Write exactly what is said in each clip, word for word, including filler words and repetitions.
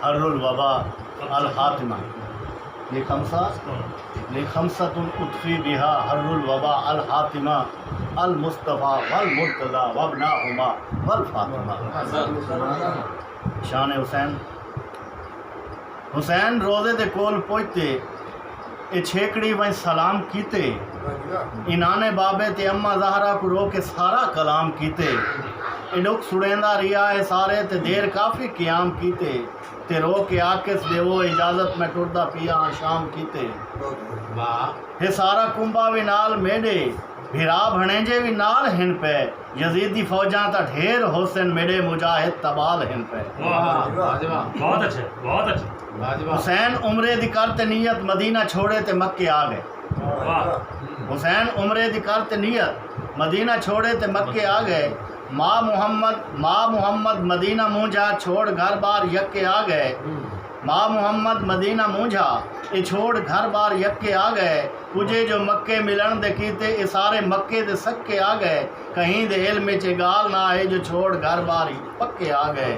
حر الوبا الحاتمہ، لخمسہ، لخمسۃ اطفی بہا حر الوبا الحاتمہ، المصطفیٰ والمرتضیٰ وابناہما والفاطمہ۔ شان حسین۔ حسین روضے دے کول پہنچتے، اے چھیکڑی ونڄ سلام کیتے، انہاں نے بابے تے اماں زہرا کوں رو کے سارا کلام کیتے۔ اے ݙکھ سݨیندا رہیا ہے سارے تے دیر کافی قیام کیتے، تے رو کے آکھس ݙیوو اجازت میں ٹردا پیا ہاں شام کیتے۔ واہ۔ ہے سارا کنبہ وی نال میݙے، بھرا بھݨیجے وی نال ہن پئے، یزیدی فوجاں تاں ڈھیر ہوسن، میݙے مجاہد تبال ہن پئے۔ واہ، واہ، واہ، بہت اچھے، بہت اچھے۔ واہ جی واہ۔ حسین عمرے دی کر تے نیت، مدینہ چھوڑے تے مکے آ ڳئے۔ واہ۔ حسین عمرے دی کر تے نیت، مدینہ چھوڑے تے مکے آ ڳئے۔ ماء محمد، ماء محمد مدینہ مونجھا، چھوڑ گھر بار یکے آ ڳئے۔ ماء محمد مدینہ مونجھا، اے چھوڑ گھر بار یکے آ ڳئے۔ پڄے جو مکے ملݨ دے کیتے، اے سارے مکے دے سکے آ ڳئے۔ کہیں دے علم اچ اے ڳالھ نہ آئے، جو چھوڑ گھر بار پکے آ ڳئے۔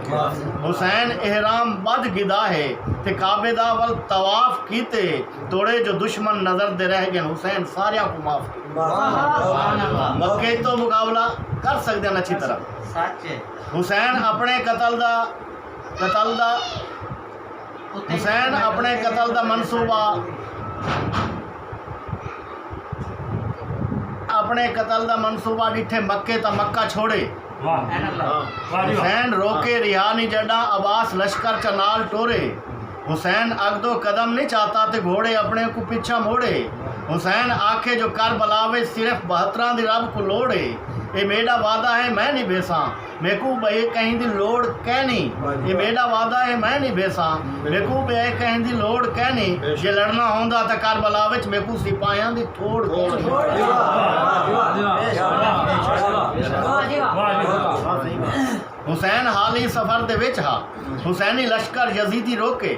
حسین احرام ٻدھ گھدا ہے، تے کعبے دا ول طواف کیتے۔ توڑے جو دشمن نظر دے رہ ڳئے، حسین ساریاں کوں معاف کیتے۔ واہ۔ مکے توں مقابلہ کر سڳدے ہن اچھی طرح۔ سچ ہے۔ حسین اپݨے قتل دا، قتل دا، حسین اپݨے قتل دا منصوبہ، اپݨے قتل دا منصوبہ ݙٹھے مکے تاں مکہ چھوڑے۔ واہ۔ واہ جی واہ۔ حسین روکے رہا نی جݙاں عباس لشکر چا نال ٹورے۔ حسین اڳدو قدم نی چاتا تے گھوڑے اپݨے کوں پچھاں موڑے۔ حسین آکھے جو کربلا وچ صرف بہتراں دی رب کوں لوڑ ہے۔ اے میݙا وعدہ ہے میں نی بھیساں، میکوں ٻئے کہیں دی لوڑ کینی۔ اے میݙا وعدہ ہے میں نی بھیساں، میکوں ٻئے کہیں دی لوڑ کینی۔ جے لڑݨا ہوندا تاں کربلا وچ میکوں سپاہیاں دی تھوڑ کینی۔ واہ جی واہ۔ حسین حالی سفر دے وچ ہا، حسینی لشکر یزیدی روکے۔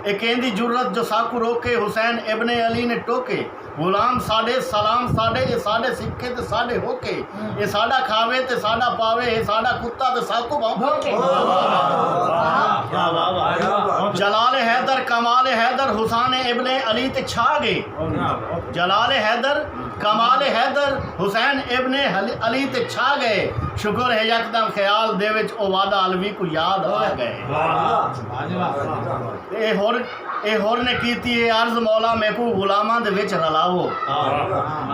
اے کیندی جرأت جو ساکوں روکے، حسین ابن علی نے ٹوکے۔ غلام ساݙے، سلام ساݙے، اے ساݙے سکھے تے ساݙے ہوکے۔ اے ساݙا کھاوے تے ساݙا پاوے، اے ساݙا کتا تے ساکوں بھونکے۔ واہ، واہ، واہ۔ جلال حیدر، کمال حیدر، حسین ابن علی تے چھا ڳئے۔ جلال حیدر، کمال حیدر، حسین ابن علی، علی تے چھا ڳئے۔ شکر ہے یکدم خیال دے وچ او وعدہ علوی کوں یاد آ ڳئے۔ واہ، واہ، واہ۔ اے حر، اے حر نے کیتی اے عرض مولا، میکوں غلاماں دے وچ رلاوو۔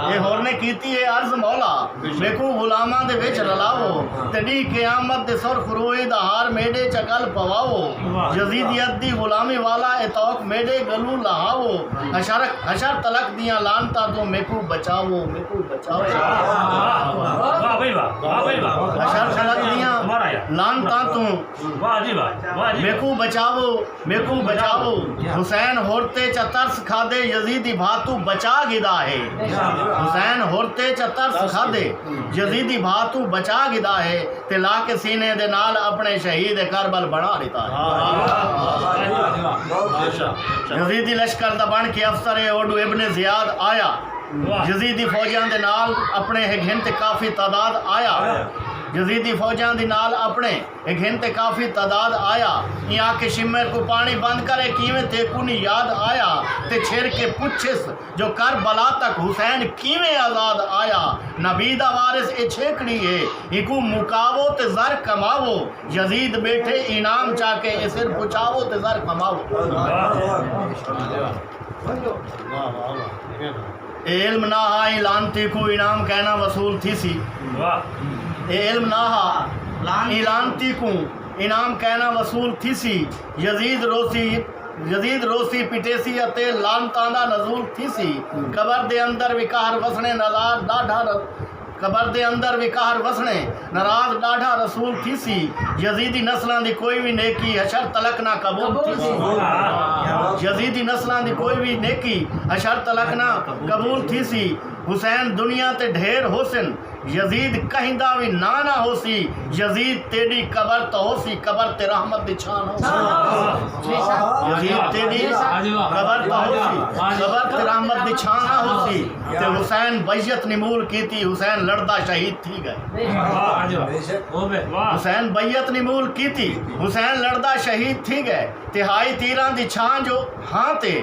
اے حر نے کیتی اے عرض مولا، میکوں غلاماں دے وچ رلاوو۔ تے ݙینہہ قیامت دے سرخ روئیں دا ہار میݙے چا ڳل پواوو۔ یزیدیت دی غلامی والا اے طوق میݙے ڳلوں لہاوو۔ حشر، حشر تلک دیاں لعنتاں توں میکوں بچاوو، میکوں بچاوو۔ واہ، واہ بھائی واہ، واہ بھائی واہ۔ حشر تلک دیاں دوبارہ یار۔ لعنتاں توں واہ جی واہ، واہ جی واہ۔ میکوں بچاوو، میکوں بچاوو۔ حسین حر تے چا ترس کھادے، یزیدی بھا توں بچا گھدا ہے۔ حسین حر تے چا ترس کھادے، یزیدی بھا توں بچا گھدا ہے۔ تے لا کے سینے دے نال اپݨے شہید کربل بݨا ݙتا ہے۔ یزیدی لشکر دا بݨ کے افسر ہے، اوݙوں ابن زیاد آیا۔ یزیدی فوجاں دے نال اپݨے ہک ہن تے کافی تعداد آیا۔ یزیدی فوجاں دے نال اپݨے ہک ہن تے کافی تعداد آیا۔ ایں آکھے شمر کوں پاݨی بند کر، اے کیویں تیکوں نی یاد آیا؟ تے چھر کے پچھس جو کربلا تک حسین کیویں آزاد آیا؟ نبی دا وارث اے چھیکڑی ہے، اینکوں مکاوو تے زر کماوو۔ یزید ٻیٹھے انعام چا کے، اے سر پچاوو تے زر کماوو۔ اے علم نہ ہا، ایں لعنتی کوں انعام کائنا وصول تھیسی۔ واہ۔ اے علم نہ ہا، ایں لعنتی کوں انعام کائنا وصول تھیسی۔ یزید روسی، یزید روسی پٹیسی اتے لعنتاں دا نزول تھیسی۔ قبر دے اندر وی قہر وسݨے، ناراض ݙاڈھا ر-، قبر دے اندر وی قہر وسݨے، ناراض ݙاڈھا رسول تھیسی۔ یزیدی نسلاں دی کوئی وی نیکی حشر تلک نہ قبول تھیسی۔ یزیدی نسلاں دی کوئی وی نیکی حشر تلک نہ قبول تھیسی۔ حسین دنیا تے ڈھیر ہوسن، یزید کہیں دا وی ناں نہ ہوسی۔ یزید تیݙی قبر تاں ہوسی، قبر تے رحمت دی چھاں نہ ہوسی۔ یزید تیݙی قبر تاں ہوسی، قبر تے رحمت دی چھاں نہ ہوسی۔ تے حسین بیعت نمول کیتی، حسین لڑدا شہید تھی ڳئے۔ حسین بیعت نمول کیتی، حسین لڑدا شہید تھی ڳئے۔ تہائی تیراں دی چھاں جو ہاں تے،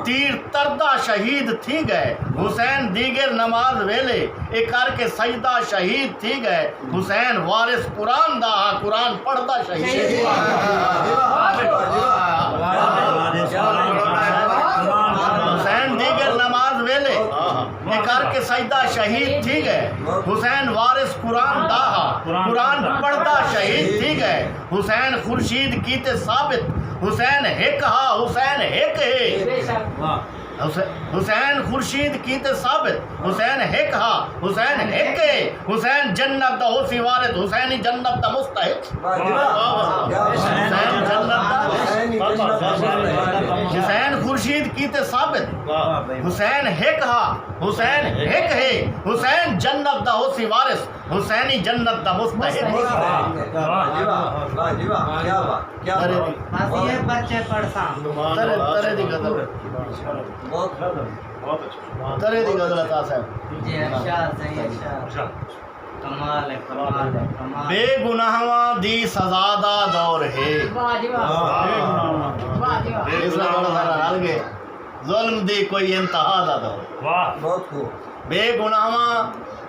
تیر تردا شہید تھی ڳئے۔ حسین دیگر نماز ویلے، اے کر کے سجدہ شہید تھی ڳئے۔ حسین وارث قرآن دا ہا، قرآن پڑھدا شہید۔ حسین دیگر نماز ویلے، اے کر کے سجدہ شہید تھی ڳئے۔ حسین وارث قرآن دا ہا، قرآن پڑھدا شہید تھی ڳئے۔ حسین خورشید کیتے ثابت، حسین ہک ہا، حسین ہک ہے۔ حسین خورشید کیتے ثابت، حسین ہک ہا، حسین ہک ہے۔ حسین جنت دا ہوسی وارث، حسین ہی جنت دا مستحق۔ حسین جنت دا، حسین خورشید کیتے ثابت، حسین ہک ہا، حسین ہک ہے۔ حسین جنت دا ہوسی وارث، حسین ہی جنت دا مستحق۔ ترے دی، ترے، ترے دی غزل۔ ترے دی غزل عطا صاحب۔ بے گناہواں دی سزا دا دور ہے۔ اس نال بڑا سارا رل ڳئے۔ ظلم دی کوئی انتہا دا دور ہے۔ بے گناہواں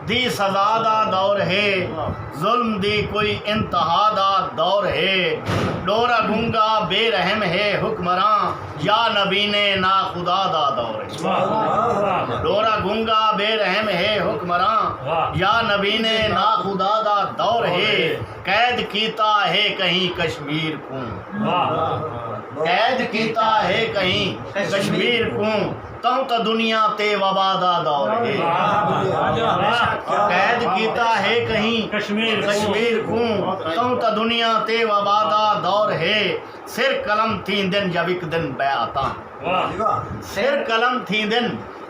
دی سزا دا دور ہے، ظلم دی کوئی انتہا دا دور ہے۔ ݙورا گنگا بے رحم ہے حکمراں، یا نبینے ناخدا دا دور ہے۔ ݙورا گنگا بے رحم ہے حکمراں، یا نبینے ناخدا دا دور ہے۔ قید کیتا ہے کہیں کشمیر کوں، قید کیتا ہے کہیں کشمیر کوں، تہوں تاں دنیا تے وبا دا دور ہے۔ قید کیتا ہے کہیں کشمیر کوں، تہوں تاں دنیا تے وبا دا دور ہے۔ سر قلم تھیندن یا وکدن بیعتاں، سر قلم تھیندن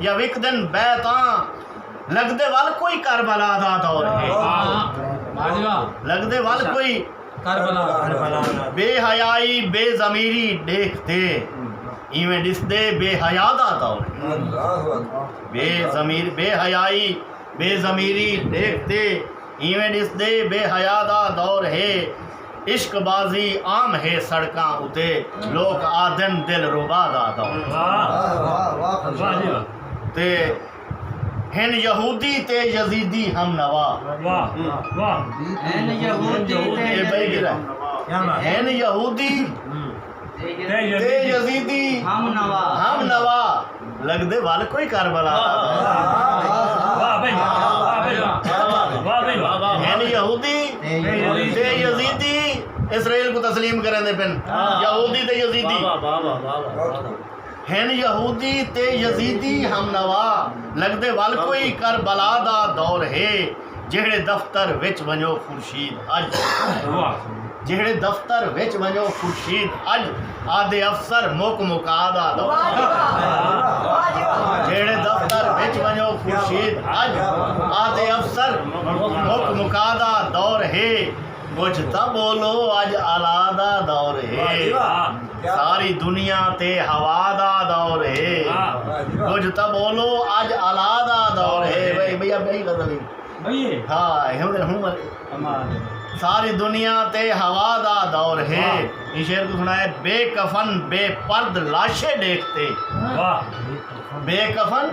یا وکدن بیعتاں، لڳدے ول کوئی کربلا دا دور ہے۔ لڳدے ول کوئی کربلا۔ بے حیائی، بے ضمیری ݙیکھ تے، ایویں ݙسدے بے حیا دا دور ہے۔ بے ضمیر، بے حیائی، بے ضمیری ݙیکھ تے، ایویں ݙسدے بے حیا دا دور ہے۔ عشق بازی عام ہے سڑکاں اتے، لوک آہدن دلربا دا دور ہے۔ تے ہن یہودی تے یزیدی ہم نوا۔ ہن یہودی تے، ہن یہودی تے یزیدی ہم نوا۔ ہم نوا۔ لڳدے ول کوئی کربلا۔ ہن یہودی تے یزیدی اسرائیل کوں تسلیم کریندے پن۔ یہودی تے یزیدی۔ ہن یہودی تے یزیدی ہم نوا، لڳدے ول کوئی کربلا دا دور ہے۔ جیڑھے دفتر وچ ونڄو خورشید اڄ، جیڑھے دفتر وچ ونڄو خورشید اڄ، آہدے افسر مک مکا دا دور ہے۔ جیڑھے دفتر وچ ونڄو خورشید اڄ، آہدے افسر مک مکا دا دور ہے۔ کجھ تاں ٻولو، اڄ الا دا دور ہے۔ ساری دنیا تے ہوا دا دور ہے۔ کجھ تاں ٻولو، اڄ الا دا دور ہے۔ بھئی، بھئی، اب یہی غزل ہے۔ ہاں، ہوں، ہوں۔ ساری دنیا تے ہوا دا دور ہے۔ ایں شعر کوں سݨائے، بے کفن، بے پرد لاشیں ݙیکھ تے۔ بے کفن،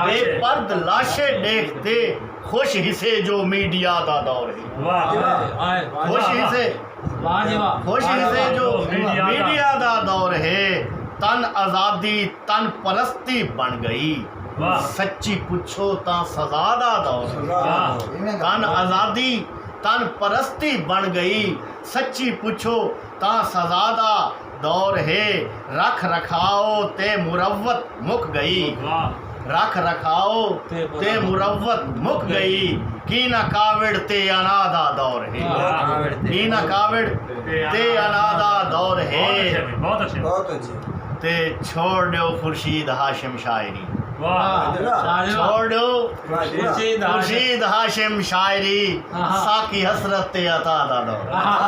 بے پرد لاشیں ݙیکھ تے، خوش ہسے جو میڈیا دا دور ہے۔ خوش ہسے، خوش ہسے جو میڈیا دا دور ہے۔ تن آزادی، تن پرستی بݨ ڳئی۔ سچی پچھو تاں سزا دا دور ہے۔ تن آزادی، تن پرستی بݨ ڳئی۔ سچی پچھو تاں سزا دا دور ہے۔ رکھ رکھاؤ تے مروت مک ڳئی۔ رکھ رکھاؤ تے مروت مک ڳئی۔ کینہ کاوڑ تے انا دا دور ہے۔ کینہ کاوڑ تے انا دا دور ہے۔ تے چھوڑ ݙیو خورشید ہاشم شاعری۔ واہ۔ چھوڑو۔ خورشید ہاشم۔ خورشید ہاشم شاعری، آہا۔ ساقی حسرت تے عطا دا دور۔ آہا۔